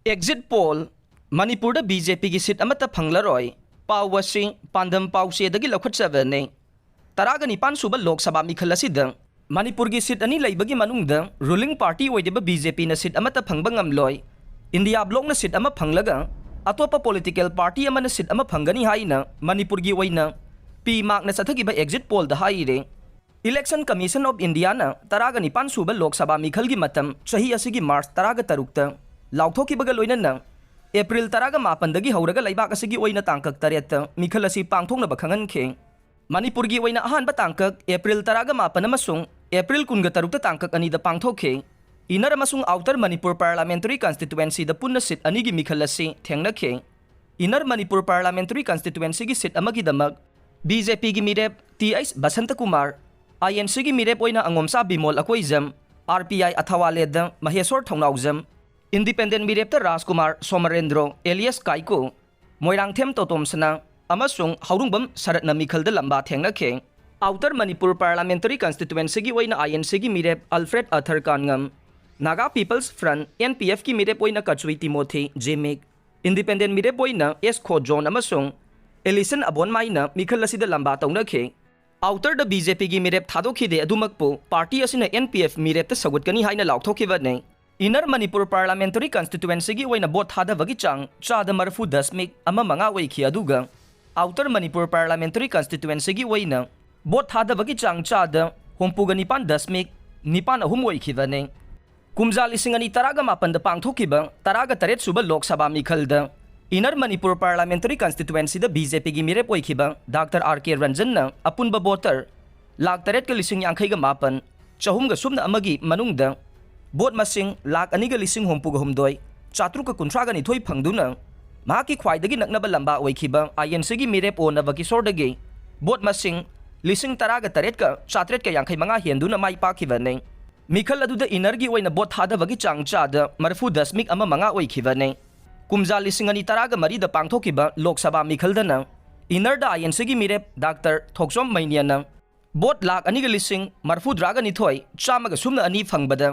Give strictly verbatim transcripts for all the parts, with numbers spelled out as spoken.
Exit poll, ꯃꯅꯤꯄꯨꯔꯗ B J ꯄꯤꯒꯤ ꯁꯤꯠ ꯑꯃꯠꯇ ꯐꯪꯂꯔꯣꯏ꯫ ꯄꯥꯎ ꯑꯁꯤ ꯄꯥꯟꯗꯝ ꯄꯥꯎꯆꯦꯗꯒꯤ ꯂꯧꯈꯠꯆꯕꯅꯤ꯫ ꯇꯔꯥꯒ ꯅꯤꯄꯥꯟ ꯁꯨꯕ ꯂꯣꯛ ꯁꯚꯥ ꯃꯤꯈꯜ ꯑꯁꯤꯗ ꯃꯅꯤꯄꯨꯔꯒꯤ ꯁꯤꯠ ꯑꯅꯤ ꯂꯩꯕꯒꯤ ꯃꯅꯨꯡꯗ ꯔꯨꯂꯤꯡ ꯄꯥꯔꯇꯤ ꯑꯣꯏꯔꯤꯕ ꯕꯤ ꯖꯦ ꯄꯤꯅ ꯁꯤꯠ ꯑꯃꯠꯇ ꯐꯪꯕ ꯉꯝꯂꯣꯏ꯫ ꯏꯟꯗꯤꯌꯥ ꯕ꯭ꯂꯣꯛꯅ ꯁꯤꯠ ꯑꯃ ꯐꯪꯂꯒ ꯑꯇꯣꯞꯄ ꯄꯣꯂꯤꯇꯤꯀꯦꯜ ꯄꯥꯔꯇꯤ ꯑꯃꯅ ꯁꯤꯠ ꯑꯃ ꯐꯪꯒꯅꯤ ꯍꯥꯏꯅ ꯃꯅꯤꯄꯨꯔꯒꯤ ꯑꯣꯏꯅ ꯄꯤ ꯃꯥꯔꯛꯅ ꯆꯠꯊꯈꯤꯕ ꯑꯦꯛꯖꯤꯠ ꯄꯣꯜꯗ ꯍꯥꯏꯔꯦ꯫ Election Commission of Indiaꯅ ꯇꯔꯥꯒ ꯅꯤꯄꯥꯟ ꯁꯨꯕ ꯂꯣꯛ ꯁꯚꯥ ꯃꯤꯈꯜꯒꯤ ꯃꯇꯝ ꯆꯍꯤ ꯑꯁꯤꯒꯤ ꯃꯥꯔꯆ ꯇꯔꯥꯒ ꯇꯔꯨꯛꯇ ꯂꯥꯎꯊꯣꯛꯈꯤꯕꯒ ꯂꯣꯏꯅꯅ ꯑꯦꯄ꯭ꯔꯤꯜ ꯇꯔꯥꯒ ꯃꯥꯄꯟꯗꯒꯤ ꯍꯧꯔꯒ ꯂꯩꯕꯥꯛ ꯑꯁꯤꯒꯤ ꯑꯣꯏꯅ ꯇꯥꯡꯀꯛ ꯇꯔꯦꯠꯇ ꯃꯤꯈꯜ ꯑꯁꯤ ꯄꯥꯡꯊꯣꯛꯅꯕ ꯈꯪꯍꯟꯈꯤ꯫ ꯃꯅꯤꯄꯨꯔꯒꯤ ꯑꯣꯏꯅ ꯑꯍꯥꯟꯕ ꯇꯥꯡꯀꯛ ꯑꯦꯄ꯭ꯔꯤꯜ ꯇꯔꯥꯒ ꯃꯥꯄꯟ ꯑꯃꯁꯨꯡ ꯑꯦꯄ꯭ꯔꯤꯜ ꯀꯨꯟꯒ ꯇꯔꯨꯛꯇ ꯇꯥꯡꯀꯛ ꯑꯅꯤꯗ ꯄꯥꯡꯊꯣꯛꯈꯤ꯫ Inner ꯑꯃꯁꯨꯡ Outer ꯃꯅꯤꯄꯨꯔ Parliamentary Constituencyꯗ ꯄꯨꯟꯅ ꯁꯤꯠ ꯑꯅꯤꯒꯤ ꯃꯤꯈꯜ ꯑꯁꯤ ꯊꯦꯡꯅꯈꯤ꯫ Inner ꯃꯅꯤꯄꯨꯔ Parliamentary Constituencyꯒꯤ ꯁꯤꯠ ꯑꯃꯒꯤꯗꯃꯛ ꯕꯤ ꯖꯦ ꯄꯤꯒꯤ ꯃꯤꯔꯦꯞ T H Basantakumar, I N ꯁꯤꯒꯤ ꯃꯤꯔꯦꯞ ꯑꯣꯏꯅ Angomcha Bimol Akoijam, R P I ꯑꯊꯋꯥꯂꯦꯗ ꯃꯍꯦꯁꯣꯔ ꯊꯧꯅꯥꯎꯖꯝ, Independent ꯃꯤꯔꯦꯞꯇ ꯔꯥꯖꯀꯨꯃꯥꯔ ꯁꯣꯃꯔꯦꯟꯗ꯭ꯔꯣ alias ꯀꯥꯏꯀꯨ, ꯃꯣꯏꯔꯥꯡꯊꯦꯝ ꯇꯣꯇꯣꯝꯁꯅꯥ ꯑꯃꯁꯨꯡ ꯍꯧꯔꯨꯡꯕꯝ ꯁꯔꯠꯅ ꯃꯤꯈꯜꯗ ꯂꯝꯕꯥ ꯊꯦꯡꯅꯈꯤ꯫ Outer ꯃꯅꯤꯄꯨꯔ Parliamentary Constituencyꯒꯤ ꯑꯣꯏꯅ ꯑꯥꯏ ꯑꯦꯟ ꯁꯤꯒꯤ ꯃꯤꯔꯦꯞ Alfred Arthur Kangam, Naga People's Front, N P Fꯀꯤ ꯃꯤꯔꯦꯞ ꯑꯣꯏꯅ ꯀꯆꯨꯏ ꯇꯤꯃꯣꯊꯤ ꯖꯦꯃꯤꯛ, Independent ꯃꯤꯔꯦꯞ ꯑꯣꯏꯅ ꯑꯦꯁ ꯈꯣꯖꯣꯟ ꯑꯃꯁꯨꯡ ꯑꯦꯂꯤꯁꯟ ꯑꯕꯣꯟꯃꯥꯏꯅ ꯃꯤꯈꯜ ꯑꯁꯤꯗ ꯂꯝꯕꯥ ꯇꯧꯅꯈꯤ꯫ Outerꯗ ꯕꯤ ꯖꯦ ꯄꯤꯒꯤ ꯃꯤꯔꯦꯞ ꯊꯥꯗꯣꯛꯈꯤꯗꯦ, ꯑꯗꯨꯃꯛꯄꯨ ꯄꯥꯔꯇꯤ ꯑꯁꯤꯅ ꯑꯦꯟ ꯄꯤ ꯑꯦꯐ ꯃꯤꯔꯦꯞꯇ ꯁꯧꯒꯠꯀꯅꯤ ꯍꯥꯏꯅ ꯂꯥꯎꯊꯣꯛꯈꯤꯕꯅꯤ꯫ Inner ꯃꯅꯤꯄꯨꯔ Parliamentary Constituencyꯒꯤ ꯑꯣꯏꯅ ꯚꯣꯠ ꯊꯥꯗꯕꯒꯤ ꯆꯥꯡ ꯆꯥꯗ ꯃꯔꯤꯐꯨ ꯗꯁꯃꯤꯛ ꯑꯃ ꯃꯉꯥ ꯑꯣꯏꯈꯤ, ꯑꯗꯨꯒ Outer ꯃꯅꯤꯄꯨꯔ Parliamentary Constituencyꯒꯤ ꯑꯣꯏꯅ ꯚꯣꯠ ꯊꯥꯗꯕꯒꯤ ꯆꯥꯡ ꯆꯥꯗ ꯍꯨꯝꯐꯨꯒ ꯅꯤꯄꯥꯟ ꯗꯁꯃꯤꯛ ꯅꯤꯄꯥꯟ ꯑꯍꯨꯝ ꯑꯣꯏꯈꯤꯕꯅꯤ꯫ ꯀꯨꯝꯖꯥ ꯂꯤꯁꯤꯡ ꯑꯅꯤ ꯇꯔꯥꯒ ꯃꯥꯄꯟꯗ ꯄꯥꯡꯊꯣꯛꯈꯤꯕ ꯇꯔꯥꯒ ꯇꯔꯦꯠ ꯁꯨꯕ ꯂꯣꯛ ꯁꯚꯥ ꯃꯤꯈꯜꯗ Inner ꯃꯅꯤꯄꯨꯔ Parliamentary Constituencyꯗ ꯕꯤ ꯖꯦ ꯄꯤꯒꯤ ꯃꯤꯔꯦꯞ ꯑꯣꯏꯈꯤꯕ ꯗꯥꯛꯇꯔ ꯑꯥꯔ ꯀꯦ ꯔꯟꯖꯟꯅ ꯑꯄꯨꯟꯕ ꯚꯣꯇꯔ ꯂꯥꯈ ꯇꯔꯦꯠꯀ ꯂꯤꯁꯤꯡ ꯌꯥꯡꯈꯩꯒ ꯃꯥꯄꯟ ꯆꯍꯨꯝꯒ ꯁꯨꯞꯅ ꯑꯃꯒꯤ ꯃꯅꯨꯡꯗ ꯚꯣꯠ ꯃꯁꯤꯡ ꯂꯥꯈ ꯑꯅꯤꯒ ꯂꯤꯁꯤꯡ ꯍꯨꯝꯐꯨꯒ ꯍꯨꯝꯗꯣꯏ ꯆꯥꯇ꯭ꯔꯨꯛꯀ ꯀꯨꯟꯊ꯭ꯔꯥꯒ ꯅꯤꯊꯣꯏ ꯐꯪꯗꯨꯅ ꯃꯍꯥꯛꯀꯤ ꯈ꯭ꯋꯥꯏꯗꯒꯤ ꯅꯛꯅꯕ ꯂꯝꯕꯥ ꯑꯣꯏꯈꯤꯕ ꯑꯥꯏ ꯑꯦꯟ ꯁꯤꯒꯤ ꯃꯤꯔꯦꯞ ꯑꯣ ꯅꯕꯀꯤꯁꯣꯔꯗꯒꯤ ꯚꯣꯠ ꯃꯁꯤꯡ ꯂꯤꯁꯤꯡ ꯇꯔꯥꯒ ꯇꯔꯦꯠꯀ ꯆꯥꯇ꯭ꯔꯦꯠꯀ ꯌꯥꯡꯈꯩ ꯃꯉꯥ ꯍꯦꯟꯗꯨꯅ ꯃꯥꯏ ꯄꯥꯛꯈꯤꯕꯅꯤ꯫ ꯃꯤꯈꯜ ꯑꯗꯨꯗ Innerꯒꯤ ꯑꯣꯏꯅ ꯚꯣꯠ ꯊꯥꯗꯕꯒꯤ ꯆꯥꯡ ꯆꯥꯗ ꯃꯔꯤꯐꯨ ꯗꯁꯃꯤꯛ ꯑꯃ ꯃꯉꯥ ꯑꯣꯏꯈꯤꯕꯅꯤ꯫ ꯀꯨꯝꯖꯥ ꯂꯤꯁꯤꯡ ꯑꯅꯤ ꯇꯔꯥꯒ ꯃꯔꯤꯗ ꯄꯥꯡꯊꯣꯛꯈꯤꯕ ꯂꯣꯛ ꯁꯚꯥ ꯃꯤꯈꯜꯗꯅ Innerꯗ ꯑꯥꯏ ꯑꯦꯟ ꯁꯤꯒꯤ ꯃꯤꯔꯦꯞ ꯗꯥꯛꯇꯔ ꯊꯣꯛꯆꯣꯝ ꯃꯩꯅꯤꯌꯥꯅ ꯚꯣꯠ ꯂꯥꯈ ꯑꯅꯤꯒ ꯂꯤꯁꯤꯡ ꯃꯔꯤꯐꯨ ꯇꯔꯥꯒ ꯅꯤꯊꯣꯏ ꯆꯥꯝꯃꯒ ꯁꯨꯞꯅ ꯑꯅꯤ ꯐꯪꯕꯗ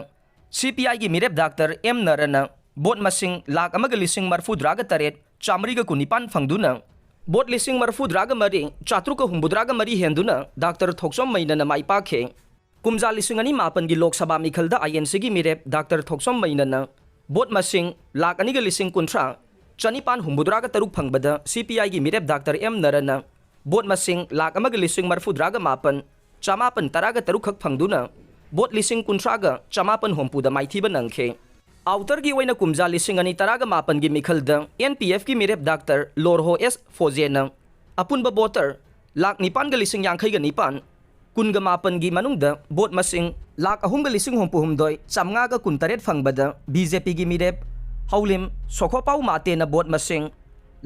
ꯁꯤ ꯄꯤ ꯑꯥꯏꯒꯤ ꯃꯤꯔꯦꯞ ꯗꯥꯛꯇꯔ ꯑꯦꯝ ꯅꯔꯅ ꯚꯣꯠ ꯃꯁꯤꯡ ꯂꯥꯈ ꯑꯃꯒ ꯂꯤꯁꯤꯡ ꯃꯔꯐꯨꯇꯔꯥꯒ ꯇꯔꯦꯠ ꯆꯥꯃꯔꯤꯒ ꯀꯨꯟꯅꯤꯄꯥꯟ ꯐꯪꯗꯨꯅ ꯚꯣꯠ ꯂꯤꯁꯤꯡ ꯃꯔꯐꯨꯇꯔꯥꯒ ꯃꯔꯤ ꯆꯥꯇ꯭ꯔꯨꯛꯀ ꯍꯨꯝꯐꯨꯇꯔꯥꯒ ꯃꯔꯤ ꯍꯦꯟꯗꯨꯅ ꯗꯥꯛꯇꯔ ꯊꯣꯛꯆꯣꯝ ꯃꯩꯅꯅ ꯃꯥꯏ ꯄꯥꯛꯈꯤ꯫ ꯀꯨꯝꯖꯥ ꯂꯤꯁꯤꯡ ꯑꯅꯤ ꯃꯥꯄꯟꯒꯤ ꯂꯣꯛ ꯁꯚꯥ ꯃꯤꯈꯜꯗ ꯑꯥꯏ ꯑꯦꯟ ꯁꯤꯒꯤ ꯃꯤꯔꯦꯞ ꯗꯥꯛꯇꯔ ꯊꯣꯛꯆꯣꯝ ꯃꯩꯅꯅ ꯚꯣꯠ ꯃꯁꯤꯡ ꯂꯥꯈ ꯑꯅꯤꯒ ꯂꯤꯁꯤꯡ ꯀꯨꯟꯊ꯭ꯔꯥ ꯆꯅꯤꯄꯥꯟ ꯍꯨꯝꯐꯨꯇꯔꯥꯒ ꯇꯔꯨꯛ ꯐꯪꯕꯗ ꯁꯤ ꯄꯤ ꯑꯥꯏꯒꯤ ꯃꯤꯔꯦꯞ ꯗꯥꯛꯇꯔ ꯑꯦꯝ ꯅꯔꯅ ꯚꯣꯠ ꯃꯁꯤꯡ ꯂꯥꯈ ꯑꯃꯒ ꯂꯤꯁꯤꯡ ꯃꯔꯐꯨꯇꯔꯥꯒ ꯃꯥꯄꯟ ꯆꯃꯥꯄꯟ ꯇꯔꯥꯒ ꯇꯔꯨꯛ ꯈꯛ ꯐꯪꯗꯨꯅ ꯚꯣꯠ ꯂꯤꯁꯤꯡ ꯀꯨꯟꯊ꯭ꯔꯥꯒ ꯆꯃꯥꯄꯟ ꯍꯨꯝꯐꯨꯗ ꯃꯥꯏꯊꯤꯕ ꯅꯪꯈꯤ꯫ ꯑꯥꯎꯇꯔꯒꯤ ꯑꯣꯏꯅ ꯀꯨꯝꯖꯥ ꯂꯤꯁꯤꯡ ꯑꯅꯤ ꯇꯔꯥꯒ ꯃꯥꯄꯟꯒꯤ ꯃꯤꯈꯜꯗ ꯑꯦꯟ ꯄꯤ ꯑꯦꯐꯀꯤ ꯃꯤꯔꯦꯞ ꯗꯥꯛꯇꯔ ꯂꯣꯔꯍꯣ ꯑꯦꯁ ꯐꯣꯖꯦꯅ ꯑꯄꯨꯟꯕ ꯚꯣꯇꯔ ꯂꯥꯈ ꯅꯤꯄꯥꯟꯒ ꯂꯤꯁꯤꯡ ꯌꯥꯡꯈꯩꯒ ꯅꯤꯄꯥꯟ ꯀꯨꯟꯒ ꯃꯥꯄꯟꯒꯤ ꯃꯅꯨꯡꯗ ꯚꯣꯠ ꯃꯁꯤꯡ ꯂꯥꯈ ꯑꯍꯨꯝꯒ ꯂꯤꯁꯤꯡ ꯍꯨꯝꯐꯨ ꯍꯨꯝꯗꯣꯏ ꯆꯥꯃꯉꯥꯒ ꯀꯨꯟꯇꯔꯦꯠ ꯐꯪꯕꯗ ꯕꯤ ꯖꯦ ꯄꯤꯒꯤ ꯃꯤꯔꯦꯞ ꯍꯧꯂꯤꯝ ꯁꯣꯈꯣꯄꯥꯎ ꯃꯥꯇꯦꯅ ꯚꯣꯠ ꯃꯁꯤꯡ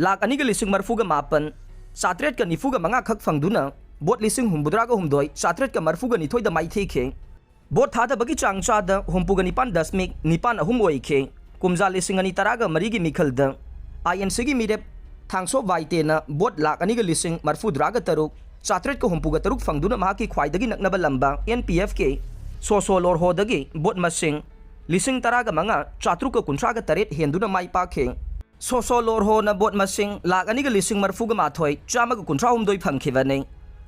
ꯂꯥꯈ ꯑꯅꯤꯒ ꯂꯤꯁꯤꯡ ꯃꯔꯐꯨꯒ ꯃꯥꯄꯟ ꯆꯥꯇ꯭ꯔꯦꯠꯀ ꯅꯤꯐꯨꯒ ꯃꯉꯥ ꯈꯛ ꯐꯪꯗꯨꯅ ꯚꯣꯠ ꯂꯤꯁꯤꯡ ꯍꯨꯝꯐꯨꯇꯔꯥꯒ ꯍꯨꯝꯗꯣꯏ ꯆꯥꯇ꯭ꯔꯦꯠꯀ ꯃꯔꯐꯨꯒ ꯅꯤꯊꯣꯏꯗ ꯃꯥꯏꯊꯤꯈꯤ꯫ ꯚꯣꯠ ꯊꯥꯗꯕꯒꯤ ꯆꯥꯡ ꯆꯥꯗ ꯍꯨꯝꯐꯨꯒ ꯅꯤꯄꯥꯟ ꯗꯁꯃꯤꯛ ꯅꯤꯄꯥꯟ ꯑꯍꯨꯝ ꯑꯣꯏꯈꯤ꯫ ꯀꯨꯝꯖꯥ ꯂꯤꯁꯤꯡ ꯑꯅꯤ ꯇꯔꯥꯒ ꯃꯔꯤꯒꯤ ꯃꯤꯈꯜꯗ ꯑꯥꯏ ꯑꯦꯟ ꯁꯤꯒꯤ ꯃꯤꯔꯦꯞ ꯊꯥꯡꯁꯣ ꯕꯥꯏꯇꯦꯅ ꯚꯣꯠ ꯂꯥꯈ ꯑꯅꯤꯒ ꯂꯤꯁꯤꯡ ꯃꯔꯐꯨꯇꯔꯥꯒ ꯇꯔꯨꯛ ꯆꯥꯇ꯭ꯔꯦꯠꯀ ꯍꯨꯝꯐꯨꯒ ꯇꯔꯨꯛ ꯐꯪꯗꯨꯅ ꯃꯍꯥꯛꯀꯤ ꯈ꯭ꯋꯥꯏꯗꯒꯤ ꯅꯛꯅꯕ ꯂꯝꯕ ꯑꯦꯟ ꯄꯤ ꯑꯦꯐꯀꯤ ꯁꯣꯁꯣ ꯂꯣꯔꯍꯣꯗꯒꯤ ꯚꯣꯠ ꯃꯁꯤꯡ ꯂꯤꯁꯤꯡ ꯇꯔꯥꯒ ꯃꯉꯥ ꯆꯥꯇ꯭ꯔꯨꯛꯀ ꯀꯨꯟꯊ꯭ꯔꯥꯒ ꯇꯔꯦꯠ ꯍꯦꯟꯗꯨꯅ ꯃꯥꯏ ꯄꯥꯛꯈꯤ꯫ ꯁꯣꯁꯣ ꯂꯣꯔꯍꯣꯅ ꯚꯣꯠ ꯃꯁꯤꯡ ꯂꯥꯈ ꯑꯅꯤꯒ ꯂꯤꯁꯤꯡ ꯃꯔꯐꯨꯒ ꯃꯥꯊꯣꯏ ꯆꯥꯝꯃꯒ ꯀꯨꯟꯊ꯭ꯔꯥ ꯍꯨꯝꯗꯣꯏ ꯐꯪꯈꯤꯕꯅꯤ꯫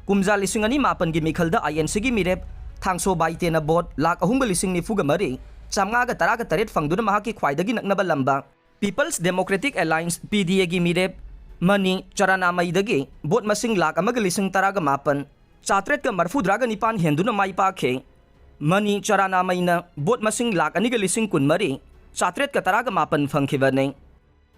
ꯀꯨꯝꯖꯥ ꯂꯤꯁꯤꯡ ꯑꯅꯤ ꯃꯥꯄꯟꯒꯤ ꯃꯤꯈꯜꯗ ꯑꯥꯏ ꯑꯦꯟ ꯁꯤꯒꯤ ꯃꯤꯔꯦꯞ ꯊꯥꯡꯁꯣ ꯕꯥꯏꯇꯦꯅ ꯚꯣꯠ ꯂꯥꯈ ꯑꯍꯨꯝꯒ ꯂꯤꯁꯤꯡ ꯅꯤꯐꯨꯒ ꯃꯔꯤ ꯆꯥꯃꯉꯥꯒ ꯇꯔꯥꯒ ꯇꯔꯦꯠ ꯐꯪꯗꯨꯅ ꯃꯍꯥꯛꯀꯤ ꯈ꯭ꯋꯥꯏꯗꯒꯤ ꯅꯛꯅꯕ ꯂꯝꯕ ꯄꯤꯄꯜꯁ ꯗꯦꯃꯣꯀ꯭ꯔꯦꯇꯤꯛ ꯑꯦꯂꯥꯏꯟꯁ, ꯄꯤ ꯗꯤ ꯑꯦꯒꯤ ꯃꯤꯔꯦꯞ ꯃꯅꯤ ꯆꯔꯥꯅꯥꯃꯩꯗꯒꯤ ꯚꯣꯠ ꯃꯁꯤꯡ ꯂꯥꯈ ꯑꯃꯒ ꯂꯤꯁꯤꯡ ꯇꯔꯥꯒ ꯃꯥꯄꯟ ꯆꯥꯇ꯭ꯔꯦꯠꯀ ꯃꯔꯐꯨꯇꯔꯥꯒ ꯅꯤꯄꯥꯟ ꯍꯦꯟꯗꯨꯅ ꯃꯥꯏ ꯄꯥꯛꯈꯤ꯫ ꯃꯅꯤ ꯆꯔꯥꯅꯥꯃꯩꯅ ꯚꯣꯠ ꯃꯁꯤꯡ ꯂꯥꯈ ꯑꯅꯤꯒ ꯂꯤꯁꯤꯡ ꯀꯨꯟꯃꯔꯤ ꯆꯥꯇ꯭ꯔꯦꯠꯀ ꯇꯔꯥꯒ ꯃꯥꯄꯟ ꯐꯪꯈꯤꯕꯅꯤ꯫